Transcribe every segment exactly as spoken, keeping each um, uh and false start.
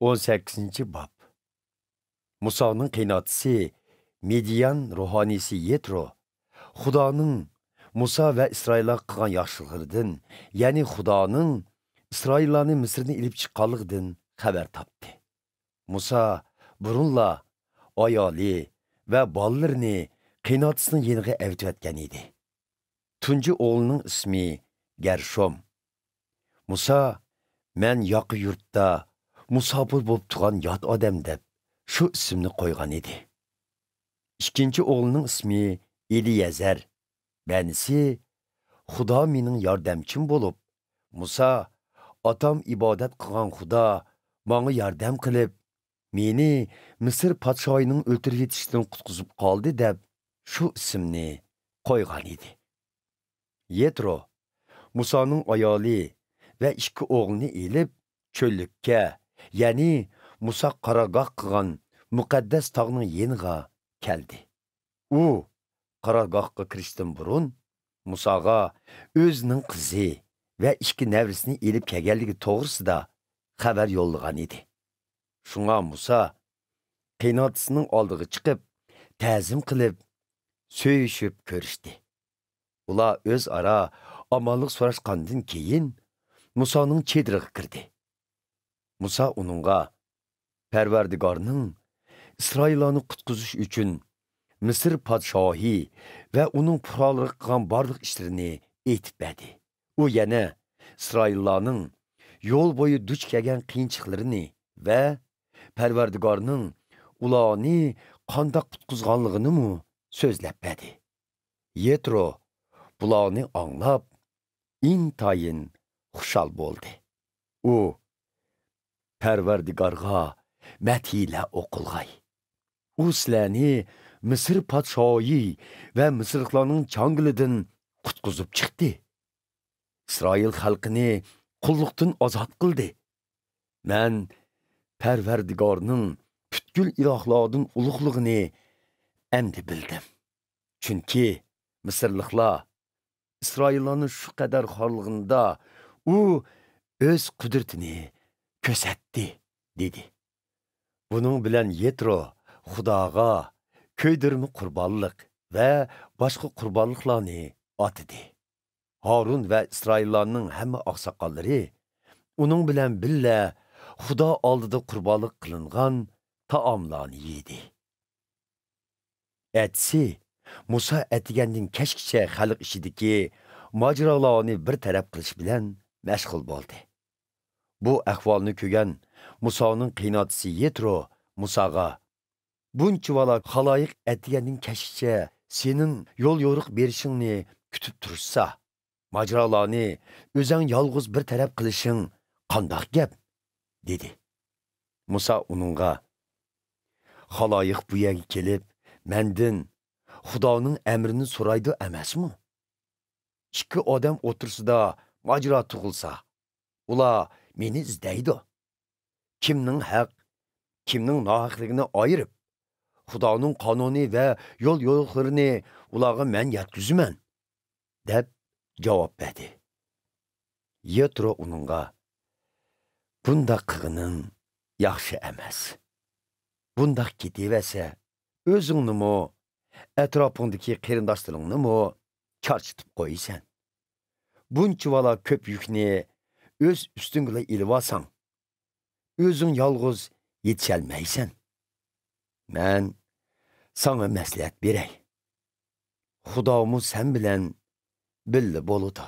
ئون سەككىزىنچى باب. مۇسانىڭ قېيىنئاتىسى مىديان روھانىيسى يېترو خۇدانىڭ مۇسا ۋە ئىسرائىلغا قىلغان ياخشىلىقلىرىدىن، يەنى خۇدانىڭ ئىسرائىللارنى مىسىردىن ئېلىپ چىققانلىقىدىن خەۋەر تاپتى. مۇسا بۇرۇنلا ئايالى ۋە بالىلىرىنى قېيىنئاتىسىنىڭ يېنىغا ئەۋېتىۋەتكەن ئىدى. تۇنجى ئوغلىنىڭ ئىسمى گەرشوم. مۇسا، «مەن ياقا يۇرتتا مۇساپىر بولۇپ تۇرغان يات ئادەم» دەپ، شۇ ئىسىمنى قويغان ئىدى. ئىككىنچى ئوغلىنىڭ ئىسمى ئېلىيەزەر. مەنىسى، «خۇدا مېنىڭ ياردەمچىم بولۇپ، مۇسا، ئاتام ئىبادەت قىلغان خۇدا ماڭا ياردەم قىلىپ، مېنى مىسىر پادىشاھىنىڭ ئۆلتۈرۈۋېتىشىدىن قۇتقۇزۇپ قالدى» دەپ، شۇ ئىسىمنى قويغان ئىدى. يېترو مۇسانىڭ ئايالى ۋە ئىككى ئوغلىنى ئېلىپ، چۆللۈككە، يەنى مۇسا قارارگاھ قىلغان مۇقەددەس تاغنىڭ يېنىغا كەلدى. ئۇ قارارگاھقا كىرىشتىن بۇرۇن مۇساغا ئۆزىنىڭ قىزى ۋە ئىككى نەۋرىسىنى ئېلىپ كەلگەنلىكى توغرىسىدا خەۋەر يوللىغان ئىدى. شۇڭا مۇسا قېيىنئاتىسىنىڭ ئالدىغا چىقىپ، تەزىم قىلىپ، سۆيۈشۈپ كۆرۈشتى. ئۇلار ئۆزئارا ئامانلىق سوراشقاندىن كېيىن، مۇسانىڭ چېدىرىغا كىردى. مۇسا ئۇنىڭغا پەرۋەردىگارنىڭ ئىسرائىللارنى قۇتقۇزۇش ئۈچۈن مىسىر پادىشاھى ۋە ئۇنىڭ پۇقرالىرىغا قىلغان بارلىق ئىشلىرىنى ئېيتىپ بەردى. ئۇ يەنە ئىسرائىللارنىڭ يول بويى دۇچ كەلگەن قىيىنچىلىقلىرىنى ۋە پەرۋەردىگارنىڭ ئۇلارنى قانداق قۇتقۇزغانلىقىنىمۇ سۆزلەپ بەردى. يېترو بۇلارنى ئاڭلاپ، ئىنتايىن خۇشال بولدى. ئۇ، «پەرۋەردىگارغا مەدھىيلەر ئوقۇلغاي. ئۇ سىلەرنى مىسىر پادىشاھى ۋە مىسىرلىقلارنىڭ چاڭگىلىدىن قۇتقۇزۇپ چىقتى. ئىسرائىل خەلقىنى قۇللۇقتىن ئازاد قىلدى. مەن پەرۋەردىگارنىڭ پۈتكۈل ئىلاھلاردىن ئۇلۇغلۇقىنى ئەمدى بىلدىم. چۈنكى مىسىرلىقلار ئىسرائىللارنى شۇ قەدەر خارلىغىنىدا ئۇ ئۆز قۇدرىتىنى كۆرسەتتى» دېدى. بۇنىڭ بىلەن يېترو خۇداغا كۆيدۈرمە قۇربانلىق ۋە باشقا قۇربانلىقلارنى ئاتىدى. ھارۇن ۋە ئىسرائىللارنىڭ ھەممە ئاقساقاللىرى ئۇنىڭ بىلەن بىللە خۇدا ئالدىدا قۇربانلىق قىلىنغان تائاملارنى يېدى. ئەتىسى مۇسا ئەتىگەندىن كەچكىچە خەلق ئىچىدىكى ماجىرالارنى بىر تەرەپ قىلىش بىلەن مەشغۇل بولدى. بۇ ئەھۋالنى كۆرگەن مۇسانىڭ قېيىنئاتىسى يېترو مۇساغا، «بۇنچىۋالا خالايىق ئەتىگەندىن كەچكىچە سېنىڭ يول يورۇق بېرىشىڭنى كۈتۈپ تۇرۇشسا، ماجىرالارنى ئۆزەڭ يالغۇز بىر تەرەپ قىلىشىڭ قانداق گەپ؟» دېدى. مۇسا ئۇنىڭغا، «خالايىق بۇ يەرگە كېلىپ، مەندىن خۇدانىڭ ئەمرىنى سورايدۇ ئەمەسمۇ؟ ئىككى ئادەم ئوتتۇرىسىدا ماجىرا تۇغۇلسا، ئۇلار مېنى ئىزدەيدۇ. كىمنىڭ ھەق، كىمنىڭ ناھەقلىكىنى ئايرىپ، خۇدانىڭ قانۇنى ۋە يول يورۇقلىرىنى ئۇلارغا مەن يەتكۈزىمەن» دەپ جاۋاب بەردى. يېترو ئۇنىڭغا، «بۇنداق قىلغىنىڭ ياخشى ئەمەس. بۇنداق كېتىۋەرسە، ئۆزۈڭنىمۇ، ئەتراپىڭدىكى قېرىنداشلىرىڭنىمۇ چارچىتىپ قويىسەن. بۇنچىۋالا كۆپ يۈكنى ئۆز ئۈستۈڭگىلا ئېلىۋالساڭ، ئۆزۈڭ يالغۇز يېتىشەلمەيسەن. مەن ساڭا مەسلىھەت بېرەي. خۇدامۇ سەن بىلەن بىللە بولىدۇ.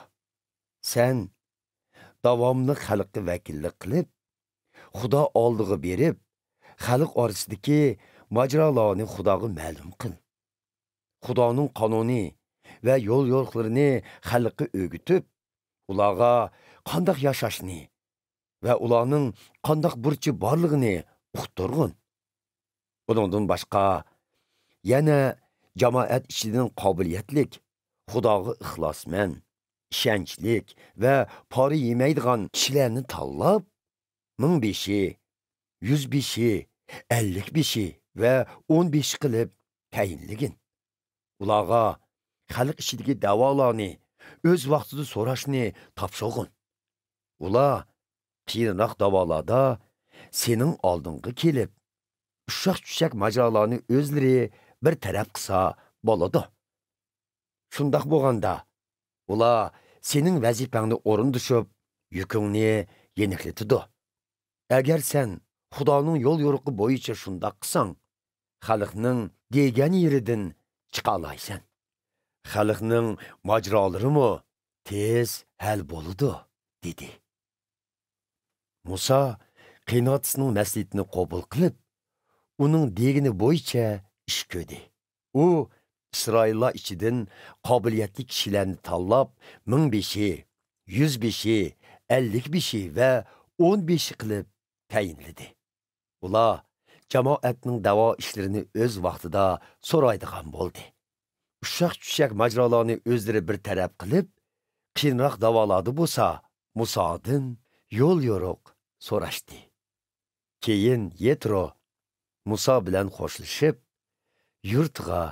سەن داۋاملىق خەلققە ۋەكىللىك قىلىپ، خۇدا ئالدىغا بېرىپ، خەلق ئارىسىدىكى ماجىرالارنى خۇداغا مەلۇم قىل. خۇدانىڭ قانۇنى ۋە يول يورۇقلىرىنى خەلققە ئۆگىتىپ، ئۇلارغا قانداق ياشاشنى ۋە ئۇلارنىڭ قانداق بۇرچى بارلىقىنى ئۇقتۇرغىن. بۇنىڭدىن باشقا، يەنە جامائەت ئىچىدىن قابىلىيەتلىك، خۇداغا ئىخلاسمەن، ئىشەنچلىك ۋە پارا يېمەيدىغان كىشىلەرنى تاللاپ، مىڭ بېشى، يۈز بېشى، ئەللىك بېشى ۋە ئون بېشى قىلىپ تەيىنلىگىن. ئۇلارغا خەلق ئىچىدىكى دەۋالارنى ئۆز ۋاقتىدا سوراشنى تاپشۇرغىن. ئۇلار قىيىنراق داۋالاردا سېنىڭ ئالدىڭغا كېلىپ، ئۇششاق-چۈششەك ماجىرالارنى ئۆزلىرى بىر تەرەپ قىلسا بولىدۇ. شۇنداق بولغاندا، ئۇلار سېنىڭ ۋەزىپەڭنى ئورۇندىشىپ، يۈكۈڭنى يېنىكلىتىدۇ. ئەگەر سەن خۇدانىڭ يول يورۇقى بويىچە شۇنداق قىلساڭ، خەلقنىڭ دېگەن يېرىدىن چىقالايسەن. خەلقنىڭ ماجىرالىرىمۇ تېز ھەل بولىدۇ، دېدى. مۇسا قېيىنئاتىسىنىڭ مەسلىھىتىنى قوبۇل قىلىپ، ئۇنىڭ دېگىنى بويىچە ئىش كۆردى. ئۇ ئىسرائىللار ئىچىدىن قابىلىيەتلىك كىشىلەرنى تاللاپ، مىڭ بېشى، يۈز بېشى، ئەللىك بېشى ۋە ئون بېشى قىلىپ تەيىنلىدى. ئۇلار جامائەتنىڭ دەۋا ئىشلىرىنى ئۆز ۋاقتىدا سورايدىغان بولدى. ئۇششاق-چۈششەك ماجىرالارنى ئۆزلىرى بىر تەرەپ قىلىپ، قىيىنراق دەۋالاردا بولسا مۇسادىن يول يورۇق سوراشتى. كېيىن يەترو مۇسا بىلەن خوشلىشىپ، يۇرتىغا